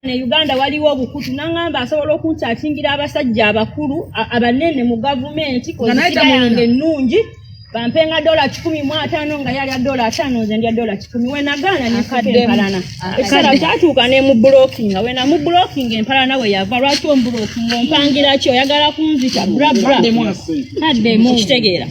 Ne Uganda waliwo obukutu, naŋŋamba asobola okunkyakingira abasajja abakulu abanene mu gavumenti Nga naye kozikira tamulina. yange ennungi, bampenga $150, nga yalya $50, nze ndya $100. Wenagaana nenfuka empalana, ekiseera kyatuuka nemublockinga. Wenamublockinga, empalana we yava: "Lwaki omblockinga? Ompangira ki? Oyagala kunzita?" Bra bra. Kaddemu. Okitegeera?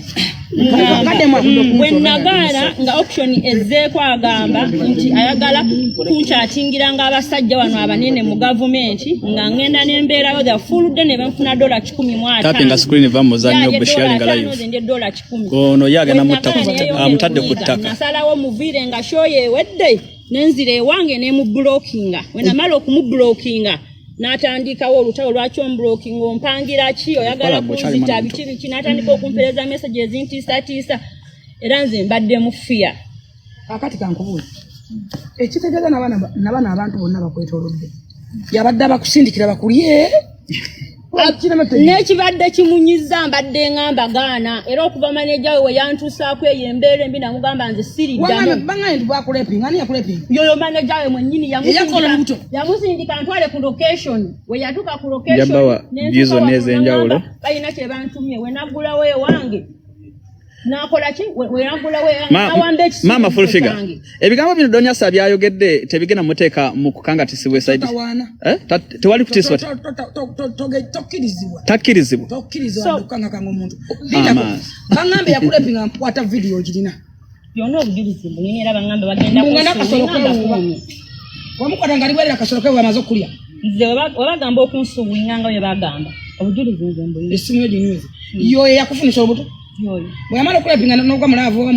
Kaddemu akudde Bwe nagaana nga option ezzeeko, agamba nti ayagala kunkyatingiranga abasajja wano abanene mu gavumenti, nga ngenda nembeerayo the full day ne banfuna $150. Tappinga screen, va mu muzannyo gwe, sharing live. Nze ndya $100. Ono ye agenda mutta ku amutadde ku ttaka. Nasalawo muviire nga show ewedde, nenzira ewange nemublockinga. Wenamala okumublockinga, n'atandikawo olutalo: "Lwaki omblockinga? Ompangira ki? Oyagala Kola gwe, okyali kunzita?" mwana muto. Biki biki, n'atandika okumpereza message ezintiisatiisa, era nze mbadde mu fear. Kakati kankubuuza, ekitegeeza nabana abantu bonna bakwetolodde yabadde abakusindikira bakulye? N'ekibadde kimunyiza, mbadde ŋŋamba gaana, era okuva maneja we we yantuusaako eyo embeera embi, namugamba nze siriddamu. Bangaye nti bwakurepinga, ani yakurepinga? Yoyo maneja we mwennyini. Eyakola olubuto. Yamusindika ntwale ku location. We yatuuka ku location, Njabawa nentuuka views zonna waggulu, ez'enjawulo. n'aŋŋamba balina kye bantumye. We naggulawo ewange, nakola ki? We naggulawo ewange, nawamba ekisibo Maama Full Figure, kyange. Ebigambo bino Donyasa byayogedde tebigenda muteeka mu kukangatisibwa eside? Totawaana. Eh? Tewali kutiisibwa? Tokkirizibwa. Takkirizibwa. Tokkirizibwa okukangakanga omuntu. Amaaso. Baŋŋambe yakurepinga, nkwata vidiyo girina. Byonna obujulizi mbulina, era baŋŋamba bagenda Mbu nga n'akasolo kunsuuwinga, kewuuba. mbakuumye. Wamukwata nga aliwerera akasolo kewe amaze okulya. Nze we bagamba okunsuuwinga nga bwe bagamba, obujulizi nze mbulina. Essimu yo ginyweze. Yoyo yakufunisa olubuto? Yoyo. Bwe yamala okurepinga nogwa mu love,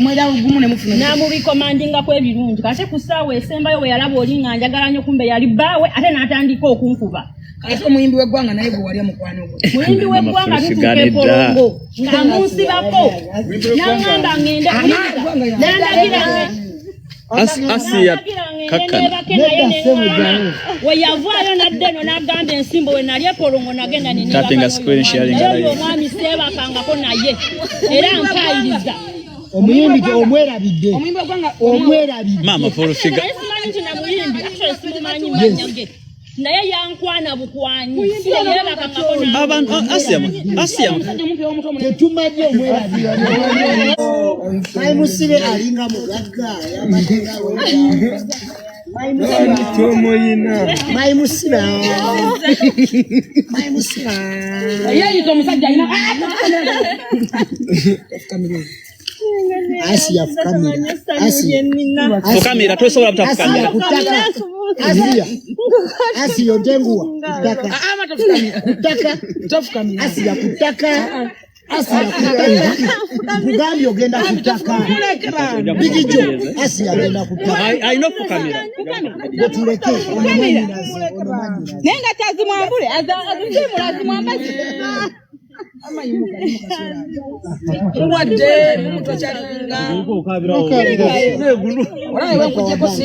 mwera gumu ne mufuna? Namurecommendingako ebirungi, kate ku ssaawa esembayo we yalaba oli nga njagala nnyo, kumbe yali bbaawe, ate n'atandika okunkuba. Ate omuyimbi w'eggwanga naye gwe walya mukwano gwe? Muyimbi w'eggwanga, Mama tutuuka Full Figure. epolongo ng'amunsibako, n'aŋŋamba ŋŋende, nandagira Asiya, kakkana. Nebake naye neŋŋaana. We yavaayo nadda eno n'agamba ensimbo we nali epolongo, nagenda. Tapping a screen, sharing Naye oyo live. omwami seebakangako naye, era nkaayiriza. Omuyimbi omwerabidde. Omuyimbi w'eggwanga. Omwerabidde. Maama Full Figure. Naye simanyi nti namuyimbi, actually simumanyi mannya ge, naye yankwana bukwanyi, si yeebakangako nange. Abantu Asiya, Asiya. Omusajja omumpi ow'omutwe omunene. Tetumanyi, omwerabidde. Mayimusibe alinga mugagga ayambadde. Tomoyina. Mayimusibe, mayimusibe. Yeeyita omusajja alina. Asiya, fukamira, Asiya. Fukamira, tosobola butafukamira. Asiya, kutaka, Asiya, Asiya, ontenguwa kutaka. Ama tofukamira. Kutaka. Tofukamira. Asiya, kutaka, Asiya, kutaka, nkugambye ogenda kutaka. Muleke bambi. Bigijo, Asiya agenda kutaka. Alina okufukamira. Gwe tuleke ono mwanyinaze, ono mwanyinaze. Naye nga kyazimwambule, azimula, azimwambaze. Ama yimuka, yimuka, sura mulwadde mumutwe akyalinga olabe wenkujjeko si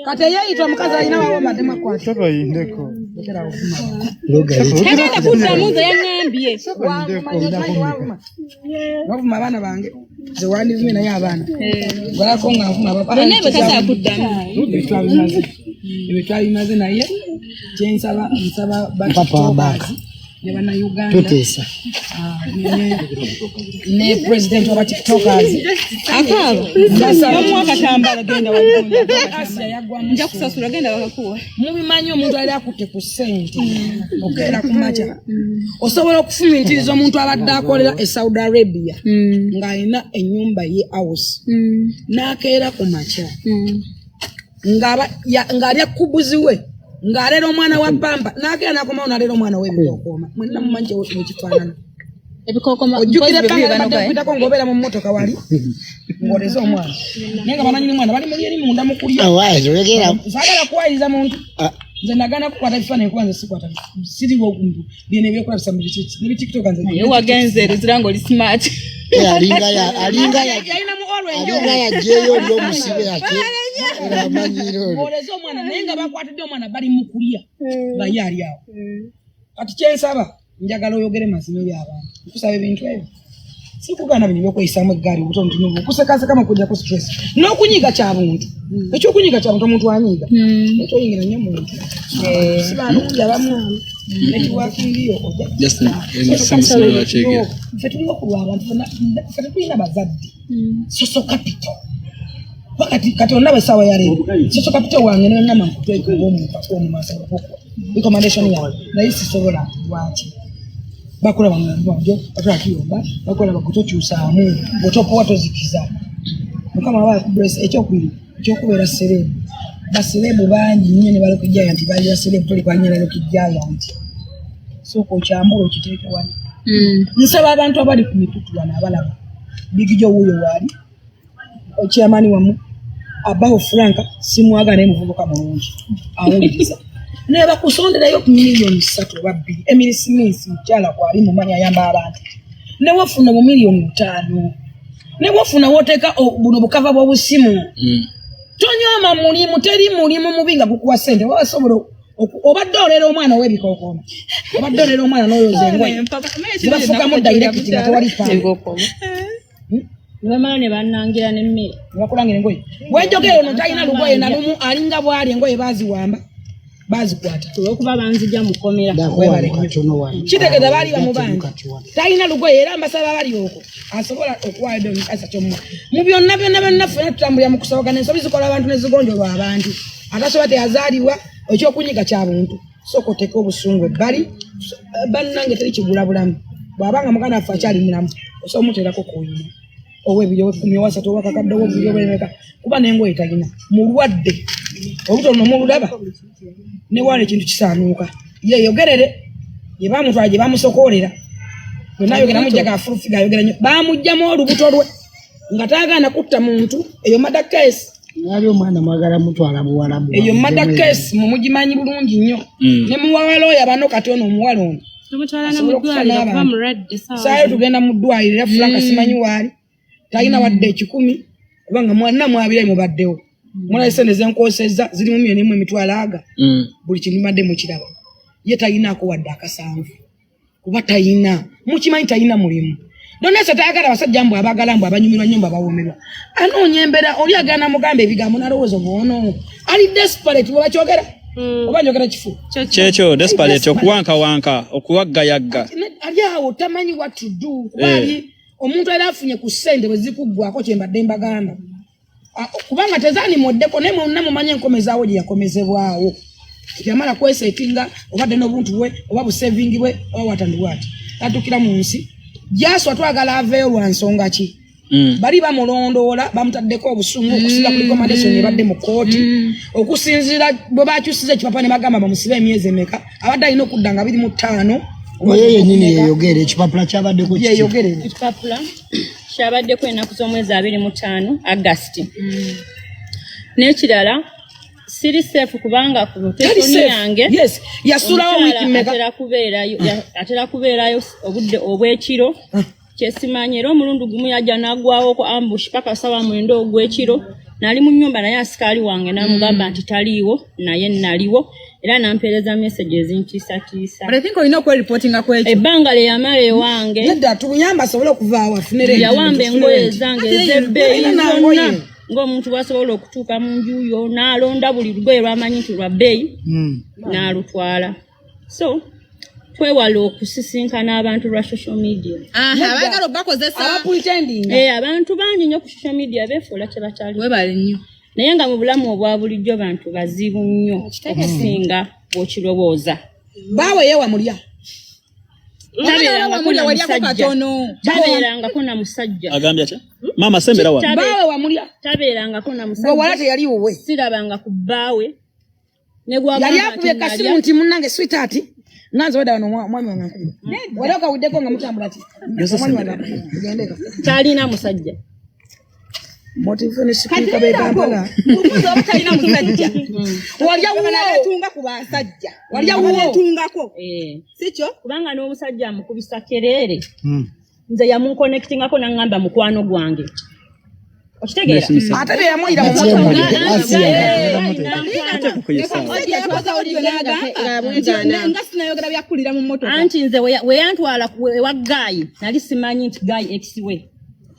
kati eyeeyita omukazi alina wawomadde makwata. Tobayindeko. Tagenda kuddamu, nze yaŋŋambye. Wavuma abaana bange, nze wandivumye naye abaana gwalako nga nvuma. Bonna bwe tasobola kuddamu. Ebyo twabimaze, ebyo twabimaze, naye kyensaba, nsaba Papa wa banka. ne bannayuganda. Tuteesa. Ah, ne president wa Tiktokers. Akaaba. Mbasaba. Akatambala genda. Asia yaggwamu. Nja kusasula, genda bakakuwa. Mubimanyi, omuntu ali akutte ku ssente okeera ku makya, osobola okufumiitiriza omuntu abadde akolera e Saudi Arabia ng'alina ennyumba ye house, n'akeera ku makya ng'alya kubuzi we, ng'alera omwana wa pampa, n'akeera n'akomawo n'alera omwana w'ebikokooma. Mwenna mumanyi wekifaanana. Ebikokoma. Ojjukira ebbanga libadde kuyitako ng'obeera mu mmotoka wali ng'oleze omwana, naye nga bananyini mwana bali muli eri munda mu kulya. Oyogera. Saagala kuwayiriza muntu. Ah. Nze nagaana kukwata bifaananyi kuba nze sikwata, siriwo byeno ebyokulabisa mu nebitikitoka nze. Naye wagenze eruzira ng'oli smart. Alinga alinga Yalina mu olwenjo. Alinga yaggyeyo oli omusibe ate era amanyire olwo. Ng'oleze omwana, naye nga bakwatidde omwana bali mu kulya nga ye ali awo. Kati kyensaba, njagala oyogere mazima eri abantu, nkusaba ebintu ebyo. Sikugaana bino ebyokweyisaamu eggaali obutonotono okusekasekamu okujjako stress n'okunyiiga kya buntu. Ekyokunyiiga kya buntu, omuntu anyiiga ekyoyingira nnyo muntu si balungi abamu netiwakingiyo. Justin, emisimbi bakyegera. Ffe tulina okulwa abantu ffe tetulina bazadde. Social capital wakati kati olaba essaawa ya leero, social capital wange nengamba nkutweka omuntu akuwa okuwa recommendation yange, naye sisobola. Lwaki? Bakola banjo batwala tuyomba, bakola bakutokyusaamu bw'otopowa tozikiza. Mukama aba akubless. Ekyokubiri, ekyokubeera celeb, ba celeb bangi nnyo ne ba Lucky Giant bali ba celeb. Toli kwanyina Lucky Giant, sooka okyambula okiteeke wano. Nsaba abantu abali ku mikutu wano abalaba Big Joe, wuuyo waali chairman wamu abaho Frank, simwaga naye muvubuka mulungi awuliriza, naye bakusonderayo ku miliyoni 3 oba 2. Emily Smith mukyala kwali mumanyi ayamba abantu, newafuna bu miliyoni 5, newafuna woteeka buno bukava bw'obusimu. Tonyooma mulimu, teri mulimu mubi nga gukuwa ssente. Wabasobola obadde olera omwana ow'ebikookooma, obadde olera omwana n'oyoza engoye zibafukamu direct nga tewali pamba. Nebamala ne bannangira n'emmere. Nebakulangira engoye. Wenjogera ono talina lugoye nalumu, alinga bwali, engoye baziwamba, bazikwata. Olwokuba banzija mukomera. Webale nnyo. Kitegeeza baali bamubanja, talina lugoye. Era mbasaba bali okwo asobola okuwaayo omukasa kyomwa mu byonna byonna byonna. Ffena tutambulira mu kusobogana, ensobi zikola abantu nezigonjolwa abantu. Atasoba teyazaalibwa. Ekyokunyiga kya buntu, sooka oteeke obusungu ebbali. Bannange, teri kigula bulamu. Bw'abanga muganda waffe akyali mulamu, osobola omuteerako kuyina owebiri, owekumi, owasatu, owakakadde, owobubiri, owemeka, kuba n'engoye talina, mulwadde, olubuto luno mululaba newaala ekintu kisaanuuka. Yeyogerere gye bamutwala, gye bamusokoolera. Bwenayogera mujjaga afulufiga ayogera nnyo. Bamugjamu olubuto lwe nga taagaana kutta muntu. Eyo murder case. Nali omwana mwagala mutwala buwalabu. Eyo murder case mumugimanyi bulungi nnyo. Ne muwawala oyo abano kati ono omuwala ono Tumutwala na asobola mu okufa ddwaliro kuba n'abantu. mulwadde saawa Saayo zino. tugenda mu ddwaliro era Frank simanyi waali, talina wadde 100, kubanga mwana mwabire mubaddewo mulaba sente zenkwosezza ziri mu miliyoni 1 emitwalo aga. Buli kintu mbadde mukiraba, ye talinaako wadde akasanvu kuba talina, mukimanyi talina mulimu. Donesa tayagala basajja mbu abagala mbu abanyumirwa nnyo mbu abawomerwa. Anoonya embeera oli agana mugamba ebigambo nalowooza obwono ali desperate. Bwe bakyogera oba njogera kifu? Kyekyo, desperate, okuwankawanka, okuwaggayagga. Ali awo tamanyi what to do kuba ali omuntu era afunye ku ssente bwe zikuggwako. Kyembadde mbagamba, kubanga tezanimoddeko, naye mwonna mumanye enkomezaawo gye yakomezebwawo. Yamala kwesetinga obadde n'obuntu bwe oba busevingi bwe oba watandi bwati tatukira mu nsi jaswa. Twagala aveeyo lwa nsonga ki? Bali bamulondoola, bamutaddeko obusungu okusinza ku recommendation ebadde mu kooti, okusinziira bwe bakyusiza ekipapa ne bagamba bamusibe emyezi emeka abadde alina okudda nga 25. Oyo yennyini yeyogera ekipapula kyabaddeko kiki? Yeyogerere. Ekipapula kyabaddeko ennaku z'omwezi 25 Agasiti. N'ekirala, siri safe kubanga ku Tali rotation safe. yange Yes, yasulawo omukyala wiiki mmeka? atera kubeerayo obudde obw'ekiro kyesimanyi. Era omulundi gumu yajja n'agwawo ku ambush paka sawa 9 ogw'ekiro. Nali mu nnyumba naye asikaali wange n'amugamba nti taliiwo, naye naliwo era nampeereza message ezintiisatiisa. But I think olina okweripootinga ku ekyo. Ebbanga lye yamala ewange, Nedda, tumuyambe asobole okuvaawo afune rent. yawamba engoye zange ez'ebbeeyi Talina na ngoye. zonna, ng'omuntu bw'asobola okutuuka mu nju yo n'alonda buli lugoye lw'amanyi nti lwa bbeeyi n'alutwala. So twewale okusisinkana abantu lwa social media. Aha, abaagala obakozesa. Abapretendinga. Abantu bangi nnyo ku social media beefuula kye batali, Webale nnyo. naye nga mu bulamu obwa bulijjo bantu bazibu nnyo okusinga bw'okirowooza. Baawe ye wamulya. Tabeerangako Wamulya na walyako musajja. katono. Tabeerangako na musajja. Agambye atya? Maama, sembera wano. Baawe wamulya. Tabeerangako na Gwe wala musajja. teyali wuwe. Sirabanga ku bbaawe ne gwagamba Yali nti akubye kasimu nalya. nti munnange sweetheart, nanze wedda wano omwami wange ankubira. Wali okawuddeko nga mutambula ki? Omwami wange ankubira. Tugendeko. Talina musajja. Motivation speaker b'e Kampala. Mubuuzi oba talina musajja. Walya wuwo. Beetunga ku basajja. Walya wuwo. Abeetungako. Si kyo? Kubanga n'omusajja amukubisa kereere, nze yamunkonectingako naŋŋamba mukwano gwange. Okitegeera? Ate bye yamuyira mu motoka. Omusajja yakoze audio n'agamba nti nga sinayogera byakulira mu mmotoka. Anti nze we yantwala ewa guy, nali simanyi nti guy ex we.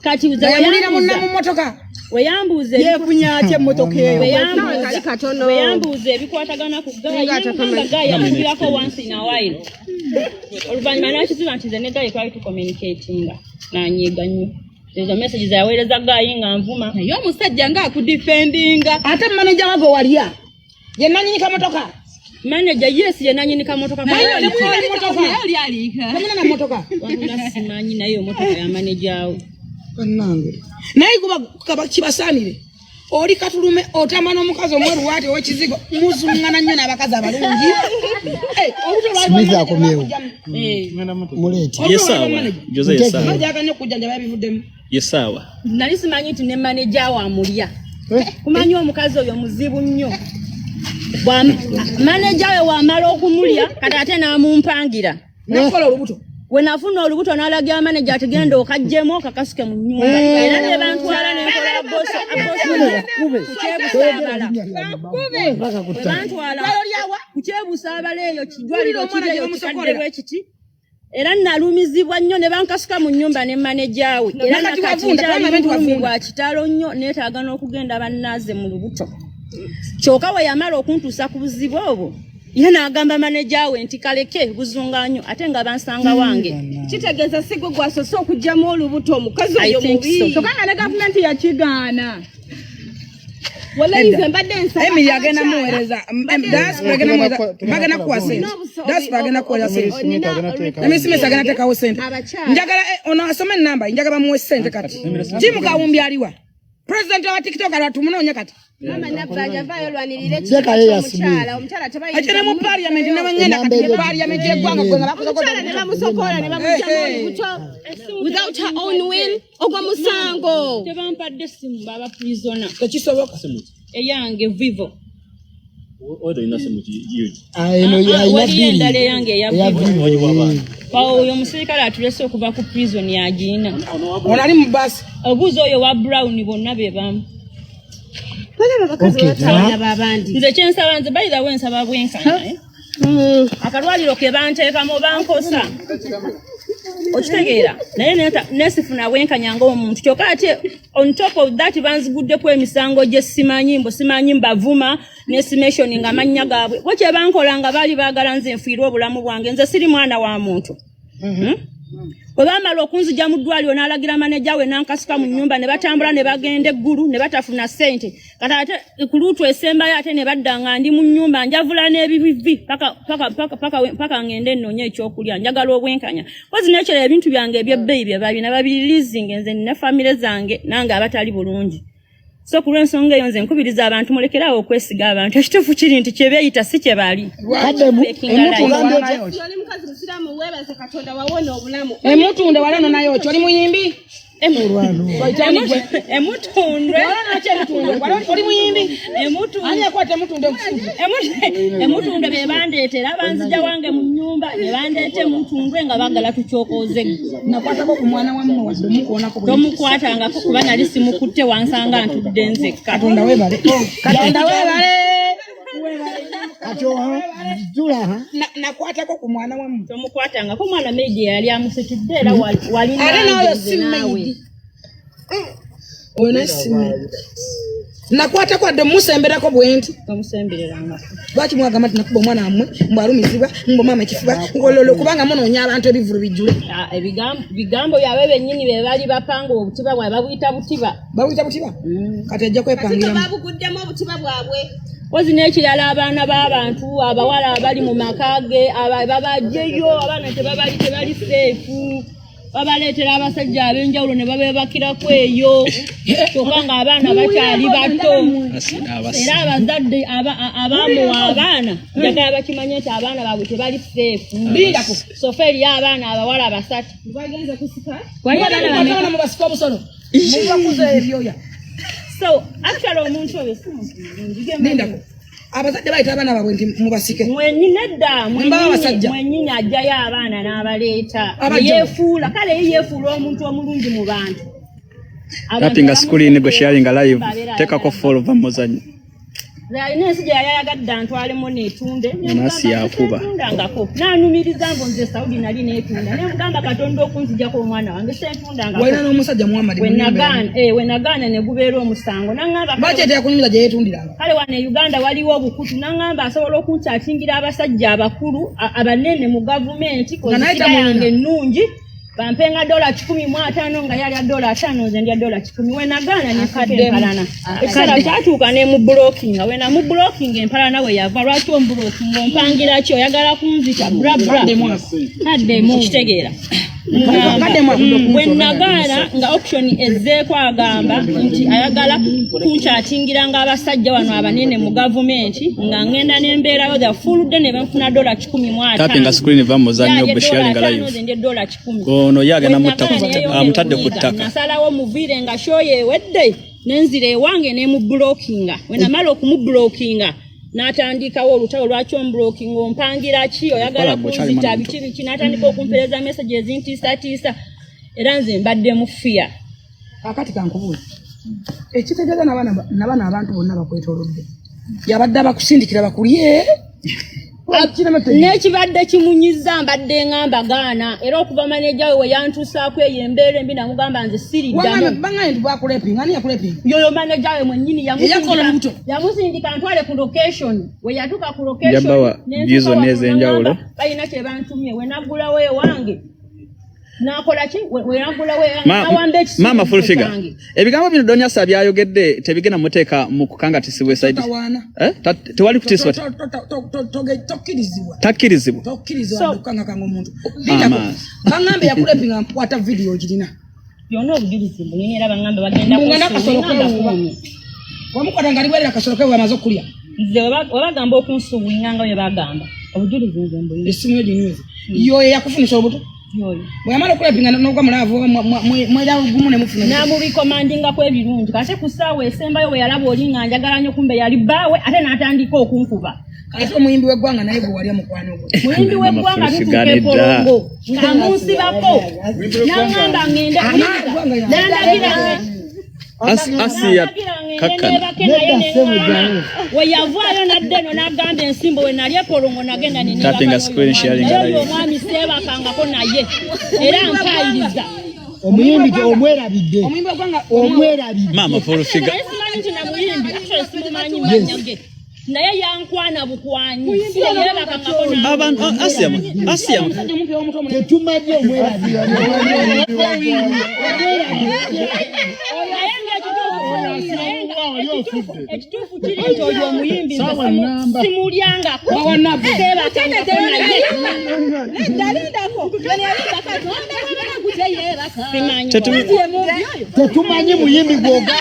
Kati nze Nga yamulira munna mu mmotoka. Weyambuuza Yeefunya atya emmotoka eyo? Weyambuuza Kali katono. Weyambuuza ebikwatagana ku guy, nemugamba guy ankubirako once in a while. Oluvannyuma n'akiziba nti nze ne guy twali tucommunicatinga, nanyiiga nnyo. Ezo messages yaweereza guy nga nvuma. Naye omusajja ng'akudifendinga. Ate maneja wage walya ye nanyini kamotoka? Manager, yes, ye nanyini kamotoka. Naye temulina emmotoka? Naye oli aliika. Temulina na mmotoka? Wabula simanyi, naye emotoka ya manager we. Bannange, naye kuba kaba kibasaanire, oli katulume otamba n'omukazi omweru waati ow'ekizigo, muzuŋŋana nnyo n'abakazi abalungi. Eh, olubuto lwali Smith lwa akomyewo. Eh. Muleete. Ye saawa, Jose, ye saawa. Manager aganye okujjanjaba, yabivuddemu. Ye saawa. Nali simanyi nti ne manager wamulya. Kumanyi omukazi oyo muzibu nnyo. Manager we wamala okumulya, kati ate n'amumpangira. Nakola olubuto. We nafuna olubuto, n'alagira manager ati genda okaggyemu okakasuke mu nnyumba, era ne bantwala nenkola kukyebusaabala. Bantwala kukyebusaabala, eyo kidwaliro Wulira omwana kiri eyo gye bamusokolera. kikadde bwe kiti, era nalumizibwa nnyo ne bankasuka mu nnyumba ne manager we, era Nakati nakati wavunda, nkyali kubanga abantu bulumi wavunda. bwa kitalo nnyo, neetaaga n'okugenda bannaaze mu lubuto. Kyokka we yamala okuntuusa ku buzibu obwo, ye n'agamba manager we nti kaleke buzunga nnyo, ate nga bansanga wange. Kitegeeza si gwe gwasose okugyamu olubuto, omukazi I oyo think mubi. so. Kyokka nga ne gavumenti yakigaana. Wallahi nze mbadde nsaba Emily agenda abakyala. muweereza diaspora, agenda muweereza, bagenda kuwa sente, diaspora agenda kuweereza sente. Emily Smith agenda teekawo sente. Abakyala. Njagala ono asome enamba, njagala bamuwe sente kati. Timu Kawumbi aliwa? President wa TikTok alwatumunoonya kati. Mama Nabbanja, avaayo olwanirire Teekayo ekitiibwa ya ky'omukyala. Smith. Omukyala tebayinza Ekyo ne mu parliament nabangenda kati Enamba mu parliament y'eggwanga gwe nga bakusokola. Omukyala ne bamusokola ne bamugyamu olubuto without her own will, ogwo musango. Tebampadde simu, baba prisoner. Tekisoboka. Eyange Vivo. Ah, eno Ah, ah, alina waliyo bbiri. endala eyange eya Eya Vivo. Vivo, eh. Awo oyo omusirikale atulese okuva ku prison yagiina. Ono ali mu basi. Obuuzi oyo wa brown, bonna be bamu. Balaba abakazi Okay, batawana babandi. Nze kyensaba, nze by the way nsaba bwenkanya, eh? Akalwaliro ke banteekamu bankosa, okitegeera? Naye nesifuna bwenkanya ng'omuntu. Kyokka ate on top of that banziguddeko emisango gye simanyi, mbu simanyi mbavuma nesimation nga amannya gaabwe bo kye bankola nga baali baagala nze nfiirwe obulamu bwange. Nze siri mwana wa muntu. Bwe baamala okunzija mu ddwaliro, n'alagira maneja we n'ankasuka mu nnyumba, ne batambula ne bagenda eggulu ne batafuna ssente. Kati ate ku luutu esembayo ate ne badda nga ndi mu nnyumba njavula n'ebibivi paka ngende nnoonye ekyokulya. Njagala obwenkanya kozi nekyera ebintu byange ebyebbeeyi bye babina babireleasinga. Nze nina famire zange nange abatali bulungi, so ku lw'ensonga eyo nze nkubiriza abantu mulekerawo okwesiga abantu. Ekituufu kiri nti kye beeyita si kye bali. Kaddemu. Faking life. Ogambye otya? Oli mukazi musiraamu, weebaze Katonda wawona obulamu. Emutundwe wali ono naye okyo oli muyimbi. Emutundwe. Oli muyimbi. Emutundwe. Ani yakwata emutundwe nkufuge? Emutundwe be bandeetera, banzija wange mu nnyumba ne bandeeta emutundwe nga baagala tukyokooze. Nakwatako ku mwana wammwe wadde omukoonako bwe? Tomukwatangako kuba nali simukutte, wansanga ntudde nzekka. Katonda weebale, Katonda weebale. Kati oha, jula ha. Nakwatako ku mwana wammwe? Tomukwatangako, omwana maid yali amusitudde era wali Ate nange n'oyo nze si naawe. maid. Oyo naye si maid. Nakwatako wadde musemberako bwe nti? Tomusembererangako. Lwaki mwagamba nti nakuba omwana wammwe, mbw alumizibwa, mbw maama ekifuba ngololo? Kubanga munoonya abantu ebivulu bijjule. Ah, bigambo byabwe bennyini be bali bapanga obutiba bwabwe, babuyita butiba. Babuyita butiba, kati ajja Kati kwepangiramu. babuguddemu obutiba bwabwe. Kozi n'ekirala, abaana b'abantu abawala abali mu maka ge babajjeyo, abaana tebabali, tebali safe. Babaleetera abasajja ab'enjawulo ne babeebakirako eyo, kyokka ng'abaana bakyali bato. Era abazadde abamuwa abaana, njagala bakimanye nti abaana baabwe tebali safe. Lindako. So far eriyo abaana abawala basatu. Bagenze kusika. Waliyo abaana bameka? Abaana mubasika obusolo, mubakuza ebyoya. So actually omuntu oyo si muntu mulungi. Lindako, abazadde bayita abaana baabwe nti mubasike? Mwenyini edda. Mbawa abasajja. Mwenyini ajjayo abaana n'abaleeta. Abajja. Yeefuula, kale ye yeefuula omuntu omulungi mu bantu. Tappinga screen gwe sharinga live, teekako follow va muzanyo. Alina ensi gye yali ayagadde antwalemu neetunde. Nasi yakuba. Sentundangako n'anumiriza mbu nze Saudi nali neetunda, ne mugamba Katonda okunzijako omwana wange sentundangako. Walina n'omusajja Muhammad mu nnyumba emu. Wenagaana ne gubeera omusango n'aŋŋamba Lwaki teyakunyumiza gye yeetundiranga? Kale wano e Uganda waliwo obukutu, n'aŋŋamba asobola okunkyakingira abasajja abakulu abanene mu gavumenti Nga naye kozikira tamulina. yange ennungi bampenga $150 nga yalya $50 nze ndya $100. Wenagaana nenfuka empalana, ekiseera kyatuuka nemubulokinga. Wenamubulokinga empalana we yava, lwaki omubulokinga, ompangira ki, oyagala kunzita brabra okitegeera. Wenagaana nga option ezzeeko agamba nti ayagala kunkyatingiranga abasajja wano abanene mu gavumenti, nga ngenda nembeerayo the full day ne banfuna $150. Tappinga screen va muzanyo gwe sharinga live. Nze $100. Ono ye agenda mutta ku ttaka, amutadde ku ttaka. Nasalawo muviire nga show ewedde nenzira ewange nemubulokinga. Wenamala okumubulokinga n'atandikawo olutalo, lwaki omubulokinga, ompangira ki, oyagala Kola gwe, okyali kunzita mwana muto. biki biki, n'atandika okumpereza message ezintiisatiisa, era nze mbadde mu fear. Kakati kankubuuza, ekitegeeza nabana abantu bonna bakwetoolodde yabadde abakusindikira bakulye? N'ekibadde kimunyiza, mbadde ngamba gaana, era okuva maneja we we yantuusaako eyo embeera embi, namugamba nze siriddamu. Bangaye nti bakulepinga, ani yakulepinga? Yoyo maneja we mwennyini. Eyakola olubuto. Yamusindika ntwale ku location. We yatuuka ku location, Njabawa nentuuka views zonna wano, ez'enjawulo. nangamba, balina kye bantumye. We naggulawo ewange nakola ki, we naggulawo ewange nawamba ekisibo Maama full figure. kyange. Ebigambo bino Donyasa byayogedde tebigenda muteeka mu kukangatisibwa eside. Totawaana. Eh? Tewali kutiisibwa. Tokkirizibwa. Takkirizibwa. Tokkirizibwa okukangakanga omuntu. Amaanyi. Baŋŋambe yakulepinga, nkwata vidiyo girina. Byonna obujulizi mbulina, era baŋŋambe bagenda Mbu nga n'akasolo kunsuuwinga nga kewuuba. kuumye. Wamukwata nga ali bwerera akasolo kewe amaze okulya. Nze we bagamba okunsuuwinga nga bwe bagamba, obujulizi nze mbulina. Essimu yo ginyweze. Yoyo yakufunisa olubuto. Yoyo. Bwe yamala okulepinga n'ogwa mulaavu mwera gumu ne mufuna olubuto. Namurecommendingako ebirungi, kate ku ssaawa esembayo we yalaba oli nga njagala nnyo, kumbe yali bbaawe, ate n'atandika okunkuba. Ate omuyimbi w'eggwanga naye gwe walya mukwano gwe? Muyimbi Mama w'eggwanga Full tutuuka Figure nedda. epolongo nga munsibako n'aŋŋamba ŋŋende, n'andagira Asiya n'andagira ŋŋende kakkana. neebake, naye neŋŋaana. We yavaayo nadda eno n'agamba ensimbo we nali epolongo nagenda. Tappinga screen sharing Naye oyo live. omwami seebakangako naye, era nkaayiriza. Omuyimbi omwerabidde. Omuyimbi w'eggwanga. Omwerabidde. Maama full figure. Naye simanyi nti namuyimbi, actually simumanyi mannya ge, naye yankwana bukwanyi, yeebakangako nange. Abantu Asiya Asiya Omusajja omumpi ow'omutwe omunene. Tetumanyi, omwerabidde. Naye nga ekituufu kiri nti oyo omuyimbi nze simulyangako, seebakangako naye. Simanyi. Tetumanyi muyimbi gwogamba.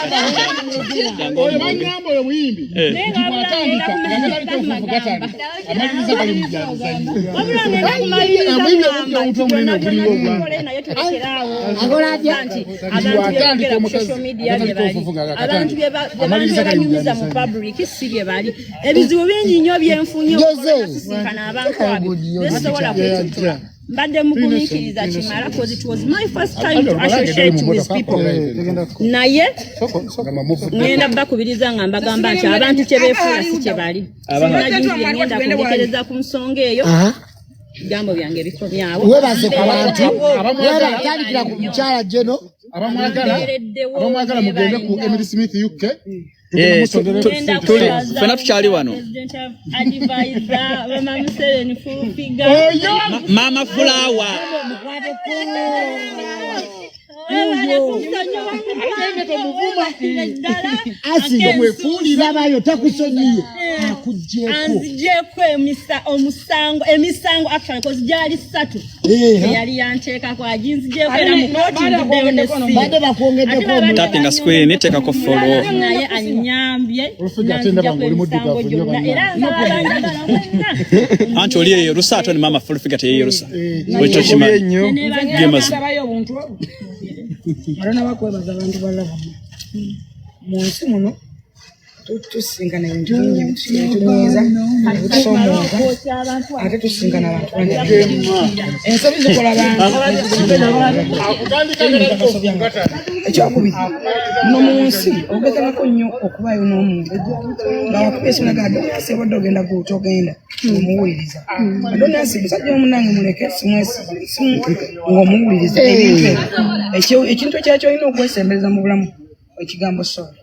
Oyo bangamba oyo muyimbi. Naye nga wabula Bw'atandika ngenda nga galiko kumaliriza ofufu gatandika amaliriza gali mu byamizannyo. Wabula ngenda kumaliriza Omuyimbi ngamba omutwe omunene nti oguliwo byonna ogwa byonna tukole, naye tulekeraawo Akola atya? nti abantu Bw'atandika byebogera ku omukazi social media bye agatalika bali ofufu nga abantu akatandika bye amaliriza gali mu banyumiza mu byamizannyo. public si bye bali. Ebizibu bingi nnyo byenfunye Jose. okusisinkana abantu abo besobola kwetutula. Mbadde mugumiikiriza kimala, cause it was my first time to associate with people, naye ngenda bakubiriza nga mbagamba nti abantu kye beefuula si kye bali. Sirina bingi bye ngenda kundekereza ku nsonga eyo. Bigambo byange bikomyawo. Webaze ku bantu, weba tandikira ku mukyala Jeno. Abamwagala Mbeereddewo, abamwagala mugende ku Emily Smith UK. Ngenda Tuli kwebaza ffenna tukyali wano. President advisor, Mama Museveni full figure. Maama Fulawa. Webale kunsonyiwa ddala. Asi labayo takusonyiye, akugyeko. Anzigyeko omusango, emisango actually, cause gyali ssatu. Eyali yanteekako aginzigyeko, era mu kooti nvuddeyo ne Badde bakwongeddeko omu. Tappinga screen, teekako follow. Naye anyambye Olufuga ate ndaba ng'oli muddugavu nanzigyako nnyo emisango gyonna, bannange. era nsaba abanjagala mwenna. Anti oli eyerusa, ate ni Maama full figure teyeyerusa. Ekyo kimanyi. Nnyo. Ge mazima. Ndabayo obuntu obwo. Waliwo n'abakwebaza abantu balala bonna mu nsi muno. Tusinkana ebintu bingi ebitunyiiza, ebitusomooza, ate tusinkana abantu bangi. Ensobi zikola abantu. Ekyokubiri, muno mu nsi ogezangako nnyo okubaayo n'omuntu nga wakuba esimu naga Adonasi, obadde ogenda guuta ogenda ng'omuwuliriza. Adonasi musajja omunange muleke simwesimu ng'omuwuliriza ebintu ebyo. Ekintu ekirala kyolina okwesembereza mu bulamu, ekigambo sorry.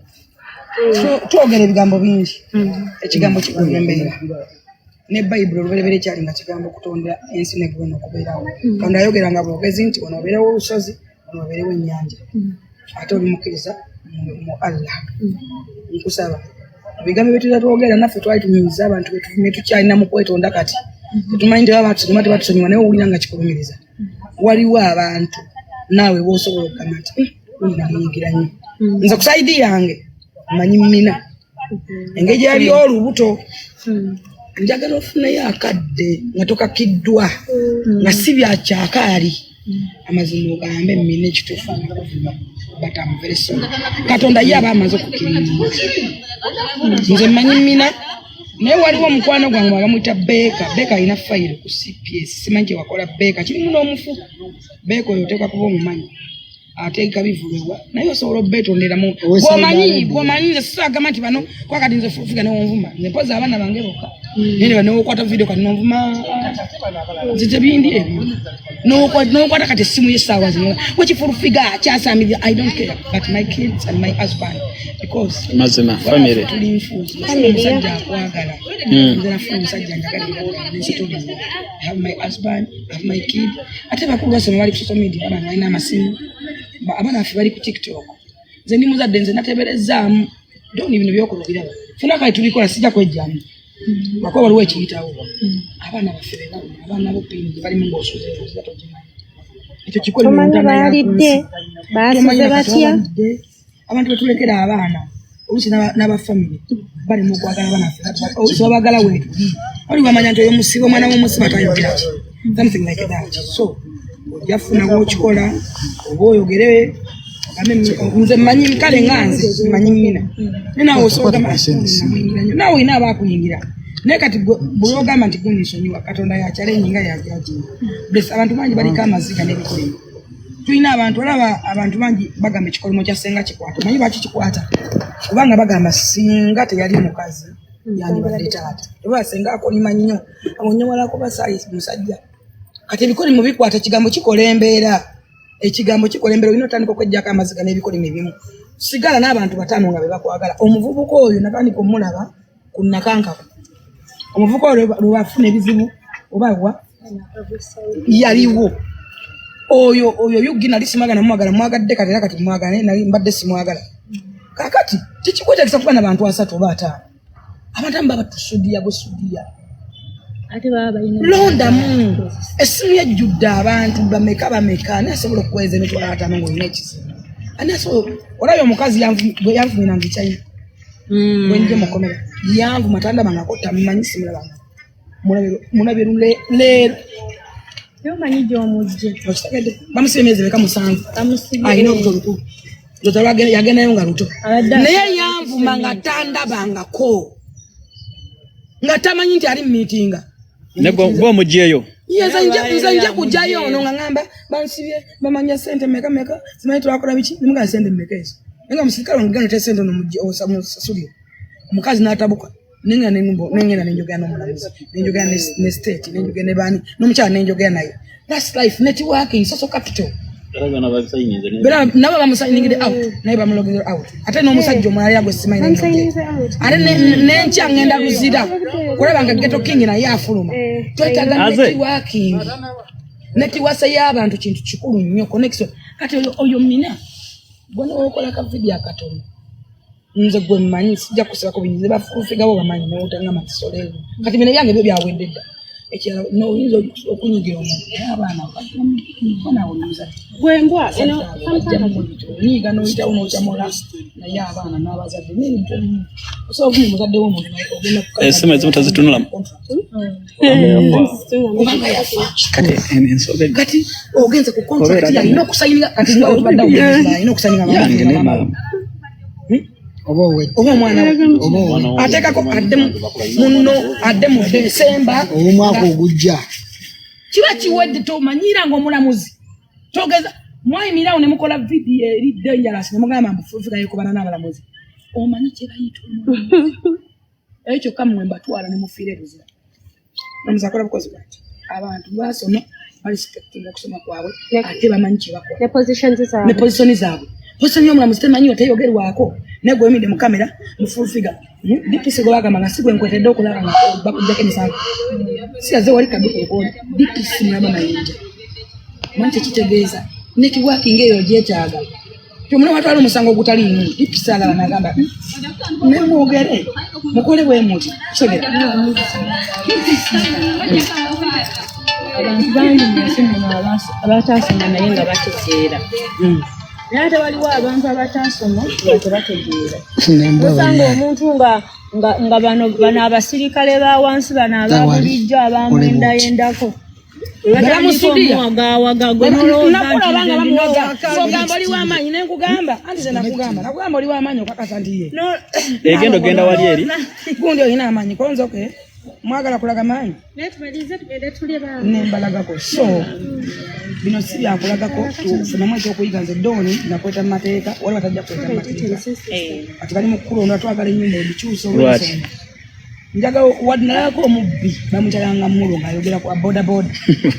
Twogera ebigambo bingi, ekigambo kigumya embeera. Ne Bayibuli olubereberye kyali nga kigambo okutonda ensi neggulu okubeerawo. Katonda ayogera nga bwogezi nti wano wabeerewo olusozi, wano wabeerewo ennyanja. Ate oli mukkiriza mu Allah, nkusaba ebigambo byetulira twogera naffe twali tunyinyiza abantu betuvumye, tukyalina mu kwetonda. Kati tetumanyi nti baba batusonyiwa, tebatusonyiwa, naye owulira nga kikulumiriza. Waliwo abantu naawe b'osobola okugamba nti, "Gundi namuyingira nnyo." Nze ku side yange manyi mina engeri gyali olubuto, njagala ofuneyo akadde nga tokakiddwa, nga si byakyakaali, amazima ogambe mina ekituufu nakuvuma, but I'm very sorry. Katonda ye aba amaze okukiringa. Nze mmanyi mina, naye waliwo omukwano gwange bamuyita Beeka. Beeka alina fayiro ku CPS, simanyi kyewakola Beeka, kirimu n'omufu. Beeka oyo oteekwa kuba omumanyi, ateeka bivulebwa, naye osobola obeetonderamu gwomanyi, gwomanyi. Nze sisagamba nti bano kwakati nze fuga newonvuma, nze mpozi abaana bange bokka, naye ne newokwata video kati nonvuma, nze tebindi ebyo. Nokwata kati essimu y'essaawa zino wekifulufiga kyasamiriza, I don't care, but my kids and my husband, because Mazima family. Tuli nfuuzi. Omusajja akwagala. Nze nafuna omusajja njagala nensitoli. I have my husband, I have my kid. Ate bakulu basoma, bali ku social media, abaana balina amasimu. Abaana baffe bali ku TikTok. Nze ndi muzadde, nze nateberezaamu doni bino byokola obiraba. Fena kale tubikola, sijja kwejjamu. Lwakuba waliwo ekiyitawo. Abaana baffe be baluma, abaana bo pini gye balimu ng'osuze osuza togimanyi. Ekyo kikole mu Tomanyi ntana ya baalidde, ku nsi. baasuze Tomanyi batya. batya. Abantu betulekera abaana oluusi n'abafamily bali mu kwagala abaana baffe, oluusi babagala weetuli oli bamanya nti oyo musibe, omwana w'omusibe atayogera ki, something like that. So ojja funa bw'okikola oba oyogere ogambe nze mmanyi, kale nga nze mmanyi mina, naye naawe osobola ogamba namuyingira nnyo, naawe olina abaakuyingira. Naye kati buli ogamba nti gundi nsonyiwa, Katonda yakyalenyi nga yajajinga. Bless, abantu bangi baliko amaziga n'ebikolimo. Tulina abantu, olaba abantu bangi bagamba ekikolimo kya senga kikwata. Omanyi lwaki kikwata? Kubanga bagamba singa teyali mukazi yandibadde taata. Oba senga akolima nnyo, amunyowalako basaayi musajja. Kati ebikolimo bikwata, ekigambo kikola embeera, ekigambo kikola embeera. Olina otandika okwejjako amaziga n'ebikolimo ebimu. Sigala n'abantu bataano nga be bakwagala. Omuvubuka oyo natandika omulaba ku nakankaka, omuvubuka oyo lwe bafuna ebizibu oba wa yaliwo oyo oyo yugi nali simwagala, namwagala mwagadde kati, era kati mwagala, naye nali mbadde simwagala. Kakati kikikwetagisa kuba nabantu 30 oba 50? Abantu abamu baba tusudiya busudiya. Ate baba balina Londamu. Essimu yejjudde abantu bameka bameka. Ani asobola okuweeza 50,000 ng'olina ekizibu? Ani asobola? Olabye omukazi bwe yanvumiranga ekyayina bwenje mukomera, yanvuma tandabangako, tamumanyi, simulabanga. Mulabye leero. Naye omanyi gy'omujje. Okitegedde? Bamusiba emyezi emeka? 7. Bamusibye. Alina olubuto lukulu. Luto yagendayo nga luto. Abadde Naye yanvuma nga tandabangako, nga tamanyi nti ali mumiitinga. Ne gwe omugyeyo. Ye, nze nja kujjayo ono nga ŋŋamba bansibye, bamanya sente meka meka, simanyi twakola biki. Nimugamba sente meka ezo? Naye nga musirikale wange genda ote sente ono musasulire. Omukazi n'atabuka, nengenda nengenda nenjogera n'omulamuzi, nenjogera ne state, nenjogera ne baani, n'omukyala nenjogera naye. That's life, networking, social capital. Bera nabo bamusayiningire out, naye bamulogere out. Ate n'omusajja omulala era gwe simanyi nenjogera. Ate nenkya ngenda Luzira kulaba nga Ghetto King naye afuluma. Twetaaga Aze. networking, netiwasa y'abantu kintu kikulu nnyo, connection. Kati oyo mina gwe newokola ka video akatono, nze gwe mmanyi, sijja kusibako bingi. Nze bafuufigabo bamanyi nowotangamba nti soleewo. Kati bino ebyange byo byawedde dda. Ekirala noyinza okunyigira omuntu, naye abaana naawe omuzadde Gwembwa eno. onyiiga noyitawo nokyamula, naye abaana n'abazadde n'ebintu ebimu osobola okufuna omuzadde w'omuntu naye ogenda Esimu ezimu tazitunulamu. Kubanga yafa. Kati ensonga Kati ogenze ku contract, alina okusayininga. Kati nga otubadde alina okusayininga. Yange ne maama. Oba omwana we ateekako adde muno, adde mu Desemba Omwaka ogujja. Kiba kiwedde. Tomanyira nga omulamuzi togeza mwayimirirawo ne mukola vidiyo eri dangerous ne mugamba mbu Full Figure yekobana n'abalamuzi. Omanyi kye bayita omulamuzi? Eyo kyokka mmwe mbatwala ne mufiira ebizira. Mulamuzi akola bukozi bwati. Abantu basoma, barespectinga okusoma kwabwe, ate bamanyi kye bakola. Ne positions zaabwe. Ne position zaabwe. Position y'omulamuzi temanyiyo, teyogerwako. Naye gwe oyimiridde mu kamera mu Full Figure, DPC gwe bagamba nga si gwe nkwetedde okulaba nga bakuggyako emisango, siyaze wali kaddu kukooli. DPC mulaba mayinja, manyi tekitegeeza networking eyo gyetaaga. Omuna watwala omusango ogutaliimu, DPC alaba nagamba, nemwogere mukole bwe muti." Kitegeera? Abantu bangi mu nsi muno abataasoma naye nga bategeera, naye ate waliwo abantu abataasoma nga tebategeera. Nembwa. Osanga omuntu nga bano abasirikale ba wansi bano aba bulijjo abamwendayendako. Bamusudiya. Nakulaba. Nakulaba nga bamuwaga, ogamba oli w'amaanyi, nenkugamba anti ze nakugamba oli w'amaanyi, okakasa nti ye Egenda ogenda wali eri. Gundi olina amaanyi konza. Okay, mwagala kulaga maanyi? Naye tumalirize tugende tulye baaba. Nembalagako. So bino si byakulagako, tufunemu ekyokuyiga. Nze Dooni nakweta mu mateeka, waliwo atajja kweta mu mateeka. Kati bali mu kukulonda, twagala ennyumba ogikyusa. Lwaki? Olw'ensonga njagala wadnalako omubbi bamukyalanga mulo ng'ayogera ku bodaboda,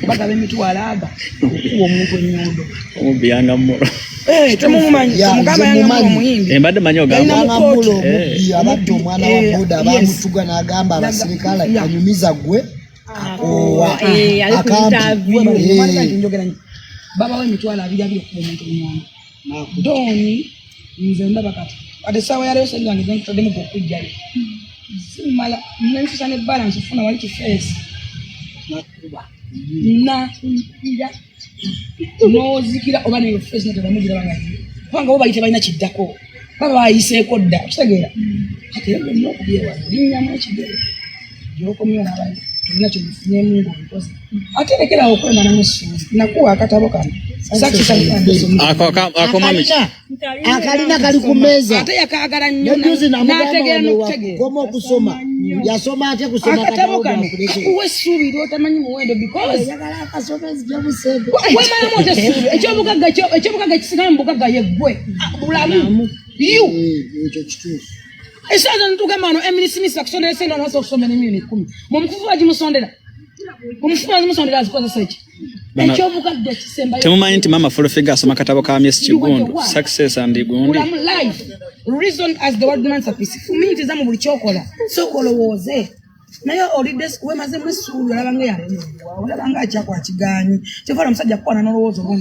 bagaba emitwalo aga okuwa omuntu ennyondo. Omubbi yanga mulo. Eh, temumumanyi? Ya, Omugamba nze yanga mulo mumanyi. omuyimbi. Embadde manyi ogamba. Yalina mu Yanga mulo kooti. omubbi abadde omwana wa boda, bamutuga n'agamba abasirikale, anyumiza gwe akoowa. Eh, ali ku Akampi. interview. Omwana nti njogera nnyo, babawo 200,000 okuba omuntu ennyondo. Dooni, nze ndaba kati ate essaawa yaleero sente zange zenkutaddemu gwe okujjayo zimala nensusa ne balance ofuna wali kifeesi nakuba nakira nozikira oba neyo feesi netebamugiraba nga yiyo, kubanga bo bali tebalina kiddako, baba bayiseeko dda. Okitegeera? Kati era byonna okubyewala, olinnyamu ekigere gyokomyo n'abayi tolina kyobifunyemu ng'obikoze, ate lekerawo okwemalamu essuubi. Nakuwa akatabo kano. Ako mami. Akalina kali ku mmeeza. Ate yakaagala nnyo. Nejuzi namugamba N'ategeera wano n'okutegeera. wakoma okusoma, yasoma ate kusoma. Akatabo kano kakuwa essuubi lyotamanyi muwendo, because Njagala akasoma ezijjamu sente. Wemalamu oti essuubi. Ekyobugagga ekisigala mu bugagga yeggwe bulamu you. Ekyo kituufu. Esaawa zino tugamba wano Emily Smith akusondera esente, wano basobola okusomera emiliyoni 10. Mumufufu bagimusondera, omufufu bazimusondera, azikozesa eki? Ekyobugagga ekisembayo. Temumanyi nti mama Full Figure asoma katabo ka Miss Kigundu, Success and Gundi? Bulamu, life, reason as the world demands a peace. Fumiitiriza mu buli kyokola, sooka olowooze. Naye olidde wemazemu essuubi, olaba nga eyalemererwa, olaba nga akyakwa kigaanyi. Kyovala omusajja kukwana n'olowooza oba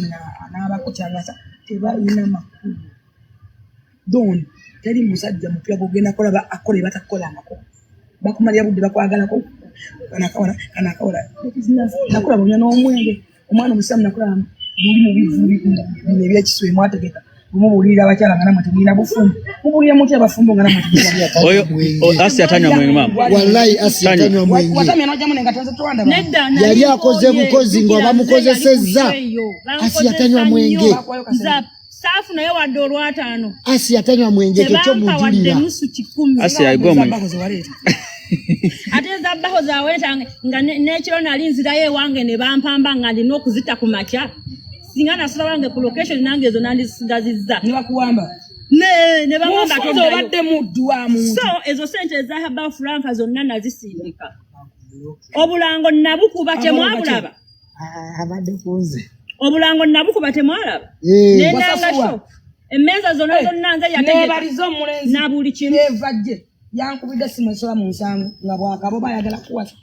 anaabako kyangasa, tebalina makulu. Don, teri musajja mupya gwogenda kulaba akola ebatakukolangako. Bakumalira budde, bakwagalako kanakawala kanakawala. Nakulaba onywa n'omwenge, omwana omusiramu. Nakulaba buli mu bivuli bino ebyekisuwe mwategeka, bwemubuulirira abakyala nga namwe temulina bufumbo. Mubuulira mutya abafumbo nga namwe temulina? Oyo Asi atanywa mwenge mama. Wallahi Asi atanywa mwenge. Watamya n'ojjamu nengato, nze tewandaba. Nedda. Yali akoze bukozi nga bamukozesezza. Asi atanywa mwenge. Saafu naye wadde olwataano. Asi atanywa mwenge, ekyo kyo Tebampa wadde mujulira. nusu kikumi. Asi ayigwa omwenge. Zabbaho zewaleeta. Ate ezabbaho zaweta nga n'ekiro nali nzirayo ewange ne bampamba nga ndina okuzita ku makya. Singa nasula wange ku location nange ezo nandisigaziza. Ne bakuwamba. Ne bagamba Mufunze. toddayo. Obadde muddu wa muntu. So ezo sente eza Haba Franka zonna nazisindika. Obulango nabukuba, temwabulaba? Abadde kunze. Obulango nabukuba, temwalaba? Eh. Nendanga. Wasasulwa. Sho emmeeza zonna zonna nze yategeka. Nebaliza omulenzi. Na buli kimu. Nevajje yankubidde simu esoba mu 70 nga bwakaba oba ayagala kuwasa.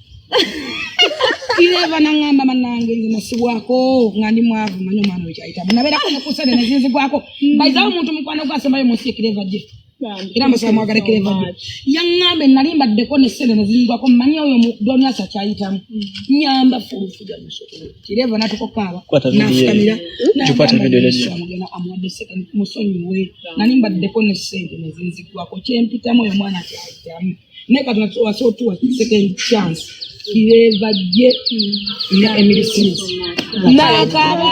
Kireva naŋŋamba, "Manange, nze nasibwako nga ndi mwavu, manyi omwana oyo kyayitamu, nabeerako ne ku ssente nezinzigwako." Bayizawo omuntu mukwano gwasembayo mu nsi ye Kireva gye, era mbasaba mwagala Kireva gye. Yaŋŋambe, "Nali mbaddeko ne ssente nezinzigwako, manyi oyo Doniasa kyayitamu, nyamba Full Figure musokolo." Kireva natukokaaba. Kwata video. Nafukamira. Tukwate video eyo. Amugenda amuwadde second, musonyiwe, nali mbaddeko ne ssente nezinzigwako, kyempitamu oyo omwana kyayitamu, naye katonda wasobola otuwa second chance. Kireva gye ne Emily Smith n'akaaba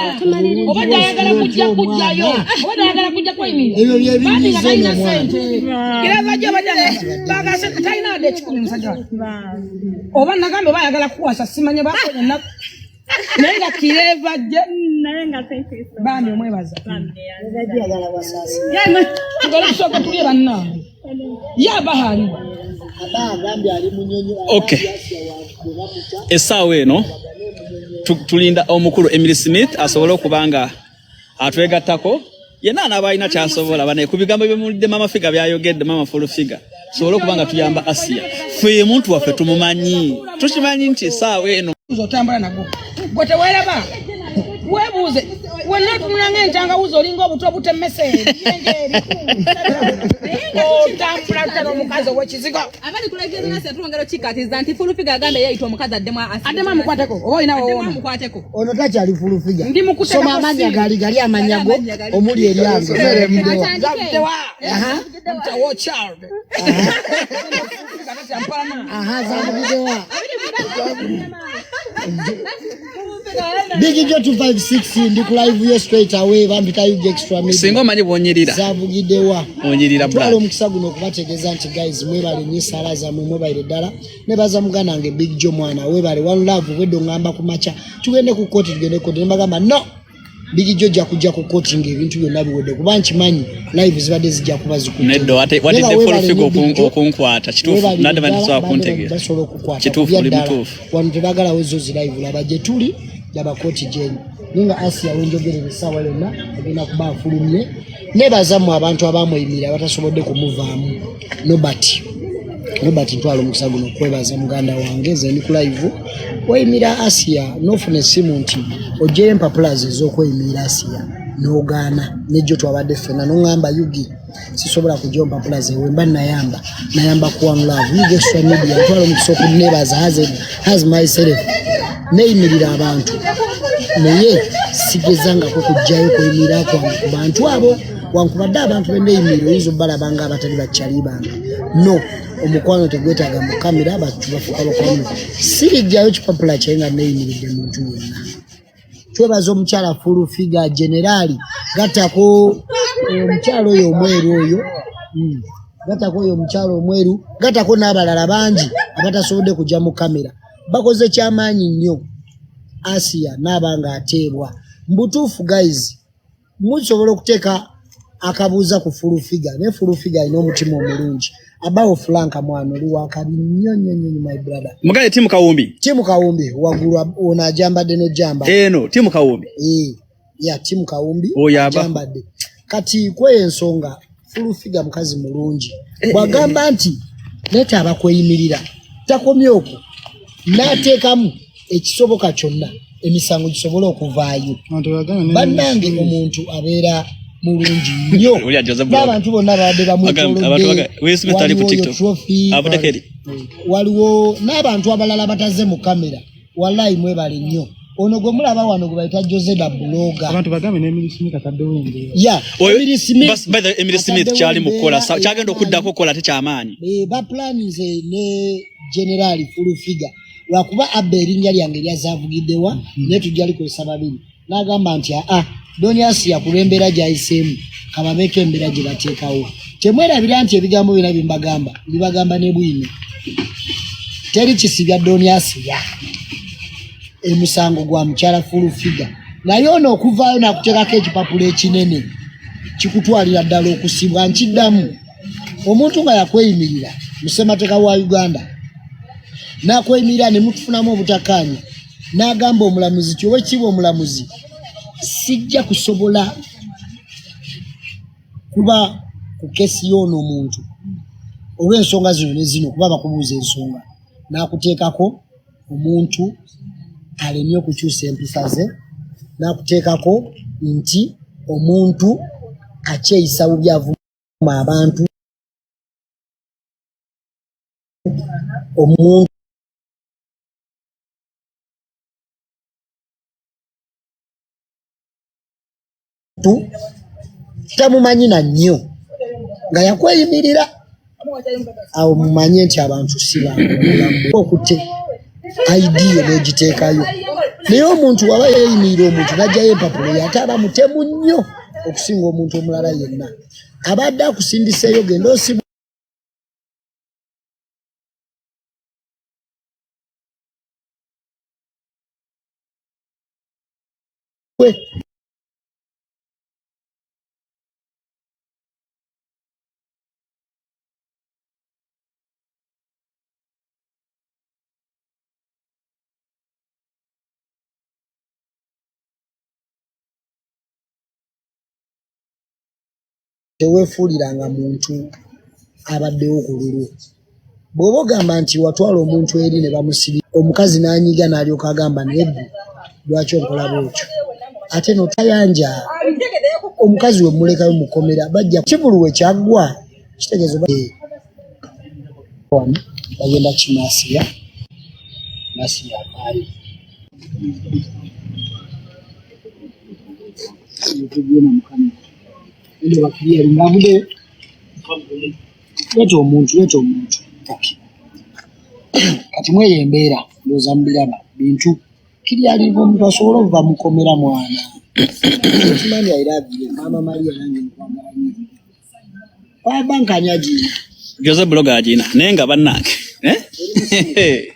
oba tayagala kujja kujjayo oba tayagala kujja kweyimirira Ebyo bye bambi nga binyiiza talina eno omwana. sente Kireva gye oba bagase talina wadde 100 musajja wange oba nagambe oba ayagala kuwasa simanya bakonya ennaku naye nga Kireva gye Naye nga thank you so bambi omwebaza Ayagala wasaasi. tugole tusooke tulye bannange ye abaha aliwa Aba agambye ali munyonyo. Okay. Essaawa eno tulinda omukulu Emily Smith asobole okuba nga atwegattako yenna anaaba alina kyasobola banaye ku bigambo byemulidde Mama Figa byayogedde Mama Full Figure tusobole okuba nga tuyamba Asiya ffe muntu waffe tumumanyi tukimanyi nti essaawa eno otambula nagwo gwe teweeraba weebuuze wenna otunula ng'entangawuzi olinga obuto obutemmese otambula tutala omukazi ow'ekizigo Abali kulegeza nasi atulongera okikatiza nti Full Figure agambye yeyita omukazi addemu Asiya. Addemu amukwateko oba olina Addemu wowooma amukwateko. Ono takyali Full Figure. Ndi mu kuteekako Soma amannya simu. gali gali amannya go omuli eryange. Zavuddewa Mtawo child Aha, zavuddewa. Big Joe 256 ndi ku live yo straight away bampita UG Extra Media. Singa omanyi bw'onyirira. Zavugiddewa. Onyirira Twala brand. omukisa guno okubategeeza nti guys mwebale nnyo essaala zammwe mwebalire ddala nebaza muganda wange Big Joe mwana webale one love bwedde oŋŋamba ku makya tugende ku kkooti tugende ku kkooti ne mbagamba no Big Joe ojja kujja ku kkooti ng'ebintu byonna biwedde kuba nkimanyi live zibadde zijja kuba zikutte. Nedda Naye nga watidde Full weebale Figure nnyo Big Joe. okunkwata kituufu Weebale nadde ddala, bandisobola badde kuntegeera. basobola okukwata Kituufu kubya oli ddala. mutuufu. Wano tebagalawo zo zi live laba gye tuli laba kkooti gyeri naye nga Asiya wenjogerera essaawa yonna agenda kuba afulumye nebaza mmwe abantu abamweyimirira abatasobodde kumuvaamu. Nobert Nobert ntwala omukisa guno okwebaza muganda wange nze ndi ku live weyimira Asiya n'ofuna essimu nti oggyeyo empapula ze ez'okweyimirira Asiya n'ogaana nejjo twabadde ffenna n'oŋŋamba Yugi sisobola kujja mpapula ze wemba nayamba nayamba ku One Love Yugi Extra Media ntwala omukisa okunebaza has myself neyimirira abantu naye sigezangako kujjayo kweyimirira kwange ku bantu abo wankubadde abantu benneyimirira oyinza obbalaba nga abatali bakyali bange no omukwano tegwetaaga mu kamera bafuuka bakwano sirijjayo kipapula kyaye nga neeyimiridde muntu yenna. Twebaza omukyala Full Figure Generali gattako omukyala oyo omweru oyo gattako oyo omukyala omweru gattako n'abalala bangi abatasobodde kujja mu kamera bakoze kyamaanyi nnyo Asiya n'aba nga ateebwa mbutuufu guys musobola okuteeka akabuuza ku Full Figure naye Full Figure alina omutima omulungi abawo Frank mwana oli wakabi nnyo nnyo nnyo my brother. Mugaye Timu Kawumbi. Timu Kawumbi waggulu ono ajambadde n'ojjamba. Eno Timu Kawumbi. Ya Timu Kawumbi Oyo aba. ajambadde. Kati kweyo ensonga Full Figure mukazi mulungi. Bw'agamba nti leeta abakweyimirira takomye okwo n'ateekamu ekisoboka kyonna emisango gisobole okuvaayo. Bannange omuntu abeera mulungi nnyo. Uli Joseph Blog. N'abantu bonna babadde Abantu bamwetoolodde. Will Smith ali ku Waliwo oyo TikTok. Trophy. Avuddeko eri. Waliwo n'abantu abalala bataze mu kamera. Wallahi mwebale nnyo. Ono gwe mulaba wano gwe bayita Jose da Blogger. Abantu bagambe ne Emily Smith ataddewo embeera. Yeah, Oyo- Emily Smith By the way, Emily Smith ataddewo kyali mu kukola, embeera kyagenda okuddako okukola ate kyamaanyi. Ba plans ne General Full Figure. Lwakuba abba erinnya lyange lyazavugiddewa, naye tujja likozesa babiri. N'agamba nti aa, Don Asiya ku lw'embeera gy'ayiseemu, kababeeko embeera gye bateekawo. Temwerabira nti ebigambo byonna bye mbagamba, mbibagamba ne bwino. Teri kisibya Don Asiya. Emisango gwa mukyala Full Figure. Naye ono okuvaayo n'akuteekako ekipapula ekinene kikutwalira ddala okusibwa. Nkiddamu, omuntu nga yakweyimirira mu ssemateeka wa Uganda n'akweyimirira ne mutufunamu obutakkaanya n'agamba omulamuzi ti oweekitiibwa omulamuzi sijja kusobola kuba ku kesi y'ono omuntu olw'ensonga zino ne zino kuba bakubuuza ensonga n'akuteekako omuntu alemye okukyusa empisa ze n'akuteekako nti omuntu akyeyisa bubi avuma abantu omuntu tamumanyi na nnyo nga yakweyimirira awo mumanye nti abantu si bangu okutte ID yo n'ogiteekayo. Naye omuntu waba yeeyimirira omuntu n'aggyayo empapula ye ate aba mutemu nnyo okusinga omuntu omulala yenna. Abadde akusindiseeyo genda osibwe. Teweefuuliranga muntu abaddewo ku lulwo. Bw'oba ogamba nti watwala omuntu eri ne bamusibi omukazi n'anyiga n'alyoka agamba naye ggwe lwaki onkola bw'otyo ate notayanja omukazi we mulekayo mukomera bajja kivulu we kyaggwa kitegeeza wano bagenda kimasiya masiya avaayo Leeta omuntu, leeta omuntu. Kati mweyo embeera ndowooza mubiraba bintu kiryalinga omuntu asobole okuva mukomera mwana. Okimanyi I love you maama Maria nange nkwagala nnyo. Banka ani agiina? Jose blog agiina naye nga bannange eh?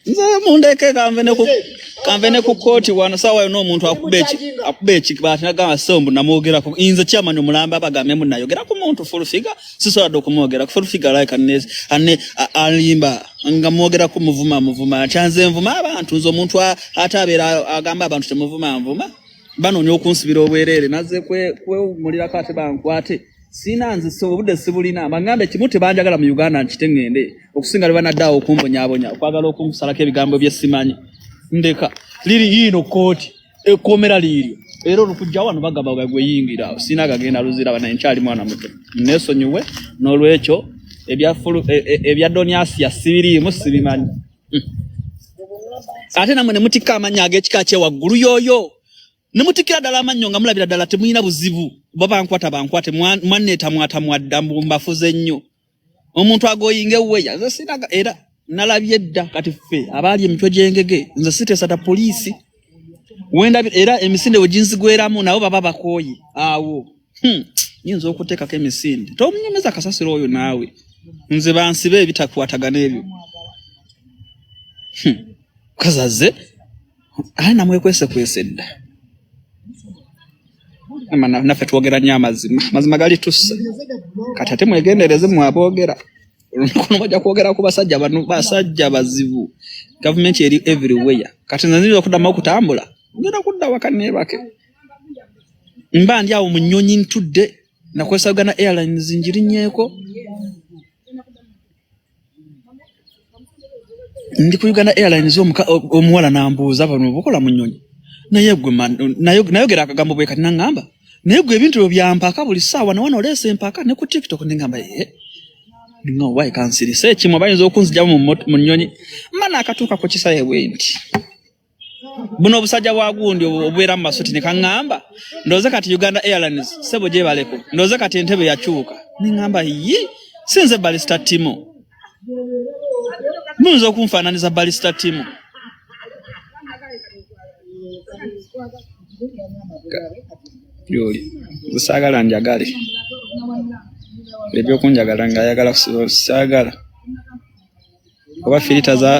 Nze mundeke kanve ne ku kkooti wano saawa yonna omuntu akuba ekibaati nagamba sombu namwogerako nze chairman omulamba abagambe mu nayogera ku muntu full figure sisobola dde okumwogera ku full figure like ane alimba nga mwogerako muvuma muvuma kyanze nvuma abantu nze omuntu ate abeera agamba abantu temuvuma nvuma banoonya okunsibira obwereere nazze kwewummulirako ate bankwate sina nze so obudde sibulina bangambe kimu tebanjagala mu Uganda nkite ngende okusinga lwe banadde awo okumbonyaabonya okwagala okunsalako ebigambo bye simanyi ndeka liri yiino kkooti ekkomera liiryo era olukujja wano bagamba gwe yingira sina gagenda luzira bana nkyali mwana muto neesonyiwe n'olwekyo ebya Doniasia sibiriimu sibimanyi ate namwe ne mutikka amannya ag'ekika kyewaggulu yooyo ne mutikkira ddala amannyo nga mulabira ddala temulina buzibu oba bankwata bankwate mwanneetamwatamwa dda mbu mbafuze nnyo omuntu agoyinga ewuwe nze sinaga era nalabye dda kati ffe abaali emitwe gy'engege nze siteesa ta poliisi wendabira era emisinde we ginzigweramu nabo baba bakooye awo nyinza okuteekako emisinde tomunyumiza kasasiro oyo naawe nze bansibe ebitakwatagana ebyo kazaze aye namwekwesekwese dda naffe twogera nnyo amazima amazima gali tussa kati ate mwegendereze mwe aboogera olunaku bajja kwogera ku basajja bano basajja bazibu gavumenti eri everywhere kati nze nzira okuddamu okutambula ngenda kudda waka neebake mba ndi awo mu nnyonyi ntudde nakozesa Uganda Airlines njirinnyeeko ndi ku Uganda Airlines omuwala nambuuza bano bukola mu nnyonyi naye gwe nayogera akagambo bwe kati nangamba naye gwe ebintu byo byampaka buli ssaawa nawana oleesa empaka ne ku TikTok nengamba ye no why kansirise ekimwa bayinza okunzijamu mu nnyonyi mba naakatuuka ku kisaye bwe nti buno obusajja bwa gundi obubeera mu masuti ne kaŋŋamba ndowooza kati Uganda Airlines ssebo gyebaleko ndowooza kati entebe yakyuka ne ŋŋamba yi si nze Barista Timo muyinza okunfaananiza Barista Timo yoli saagala njagale ebyokunjagala nga ayagala saagala oba filita za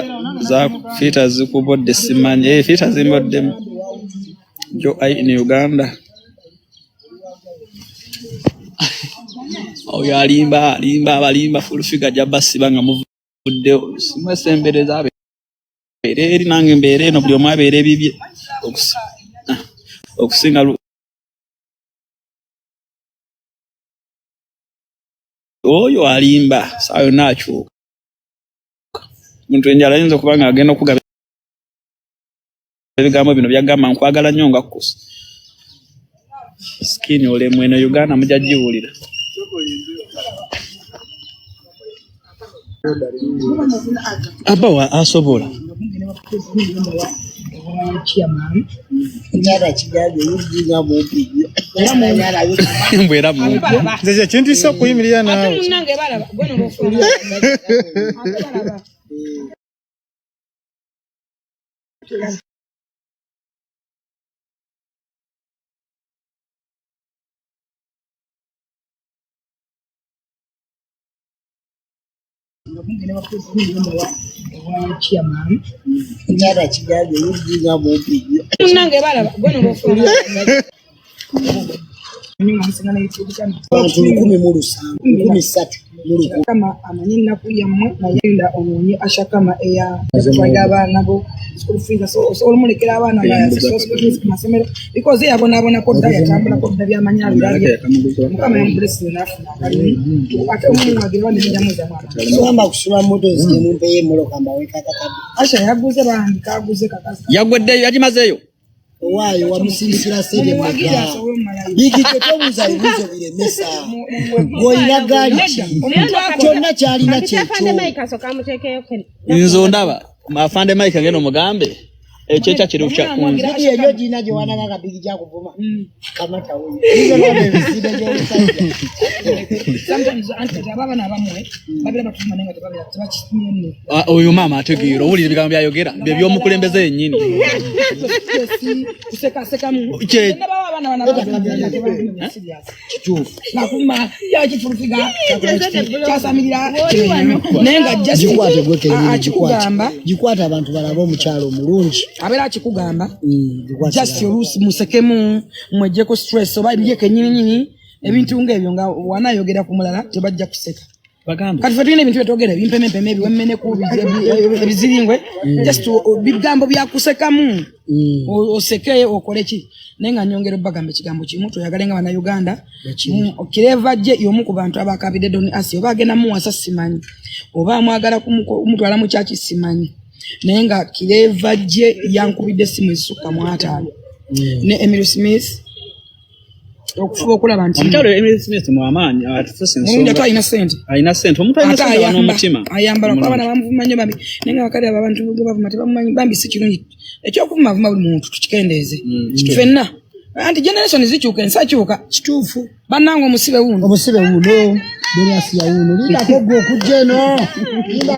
za filita zikubodde simanyi eh filita zimboddemu jo ai in Uganda oyo alimba alimba abalimba full figure jabba siba nga muvudde simwesembereza abeere eri nange mbeere eno buli omu abeere ebibye okusinga oyo alimba saawa yonna akyuka muntu enjala ayinza okuba nga agenda okugaba ebigambo bino byagamba nkwagala nnyo nga kusa skin olemwe eno Uganda mujja giwulira abawa asobola mbwera mumpi nze kyekintiisa okuyimirira naawe Munange balaba gwe no Taata kigambye yujinga mumpi nnyo. Munnange balaba gwe nolwofuna Abantu 1700 301. Kama amanyi ennaku yammwe naye nda onoonye Ashakama eyatwalira abaana bo school fees, osobola omulekera abaana nga school fees ku masomero because ye yabonaabonako dda, yatambulako dda, byamanyi abirabye. Mukama yamublessing n'afuna akalimu ate omumuwagira bandijamuza mwana. Sogamba kusula moto nzije mumpeyo emmotoka mbawe kakakadde. Asha yaguze bambi kaguze kakazi. Yagweddeyo, yagimazeeyo. Owaayo wamusindikira ssente Mumuwagire mmeka? asobole omumalayo. Bigi tobuuza bibuuzo biremesa. Gw'olina gaali ki? Kyonna ky'alina Kati afande kyekyo. Mike asooka amuteekeyo Nze ondaba afande Mike ngenda omugambe ekyekya kiri kya kunze. Bigi eryo girina gye wanaga nga bigi gyakuvuma. Kamata wuyo. Oyinza olaba emisinde gy'omusajja. Sometimes anti kati aba abaana abamwe babeera batuvuma naye nga tebabeera tebakitumye nno. Ah, oyo maama ategeera, owulira ebigambo byayogera bye by'omukulembeze yennyini. Kusekasekamu. Nabawa abaana bano abaana serious. Kituufu. Nakuma yakifulufiga kyasamirira naye nga just Gikwate gwe kennyini gikwate. akikugamba Gikwate abantu balabe omukyala omulungi. abeera akikugamba Gikwate just balabe. oluusi musekemu mwejjeko stress oba ye kennyininyini ebintu ng'ebyo nga wanayogera ku mulala tebajja kuseka. Bagambe. Kati ffe tulina ebintu byetwogera ebimpemempeme ebiwemmeneku ebiziringwe just bigambo byakusekamu oseke okole ki naye nga nyongera obbagamba ekigambo kimu tweyagale nga bannayuganda. Kireva gye y'omu ku bantu abakabidde Don Asi oba agenda muwasa simanyi oba amwagala kumutwala mu kyaki simanyi naye nga Kireva gye yankubidde essimu ezisukka mu 50 ne Emily Smith okufuba okulaba nti Omukyalo Emily Smith mu amaanyi atufuuse mulungi ate ensonga. alina ssente. Alina ssente, omuntu alina Ate ssente aba ayamba n'omutima. ayamba lwakuba abaana bamuvuma nnyo bambi naye nga bakadde abo abantu ge bavuma tebamumanyi bambi si kirungi ekyokuvumavuma buli muntu tukikendeeze ffenna anti generation zikyuka ensi akyuka. Kituufu. Bannange omusibe wuuno. Omusibe wuuno. Doniasi yawuuno. Lindako gwe okujja eno. Linda.